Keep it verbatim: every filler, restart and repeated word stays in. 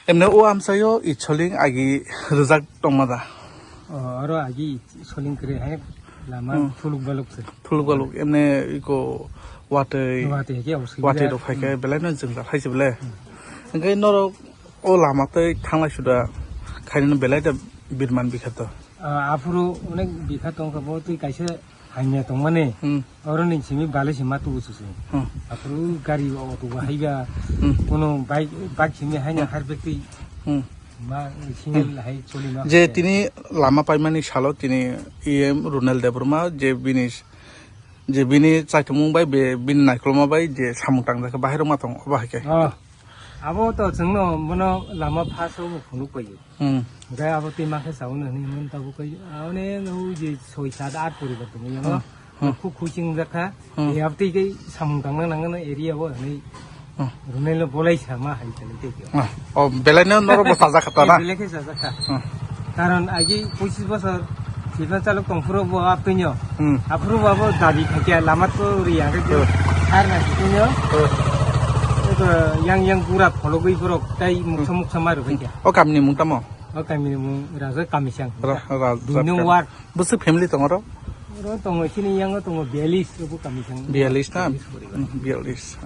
Emne o amsaio i soling agi rwjak tongma da? O, oro agi soling kwrwi hai lama Hmm. thuluk baluk se. Thuluk baluk, emne iko watwi, Watwi ke obosui watwi ya. Rok hai khe Hmm. belai no jwngjal hai se belai. Hmm. Hwnkhe norok o lama tei thanglai suda khainino belai da birman bikha to. Ah, aphuru onek bikha tongkha bo twi kaisa Hanya tongmani, Hmm. oro ni simi bale sima tu usu se. Hmm. Aphuru gari auto bo haiba, Hmm. kono bike, bike simi haina Hmm. harbe twi Hmm. ma single Hmm. hai choli ma Je hai. Tini lama paimani salo tini E M Runel Debbarma je bini, je bini chaitumung bai be bini naikolma bai je samung tangjak bahai rok ma tong obo hai khe. Oh. Abo to chwngno bono lama phaso bo phunuk paio. Hmm. Hwnkhe abo twi ma khe saui nani hwnwi tabuk kai, ah, one no je soi sat art poribar tongo yango. Hmm. Hmm. Khuk khuising jakha. Hmm. E abo twi kai samung tangna nangna area o hwnwi Hmm. runai lo bolai sama hai tani tei khe. Ah, oh, belai no norok bo sajak kha to na? Eh, belai khe sajak kha. Hmm. Karon agi pochis bosor sima chalok tongphuru bo aptwino. Hmm. Aphuru bo abo dabi khaikya lama to ri ang khe Hmm. har na sitwino. Hmm. Eko yang yang pura phologwi borok tai muksa Hmm. muksa maru khaikya. O kamini mung tamo? O kamini mung Raja Kamisang. Ra-, ra-, Dui nung Raja ward. Bwswk family tongo ro? Oro tongo chini yango tongo bialis ro bo Kamisang. Bialis na? Bialis poribar. Hmm, bialis.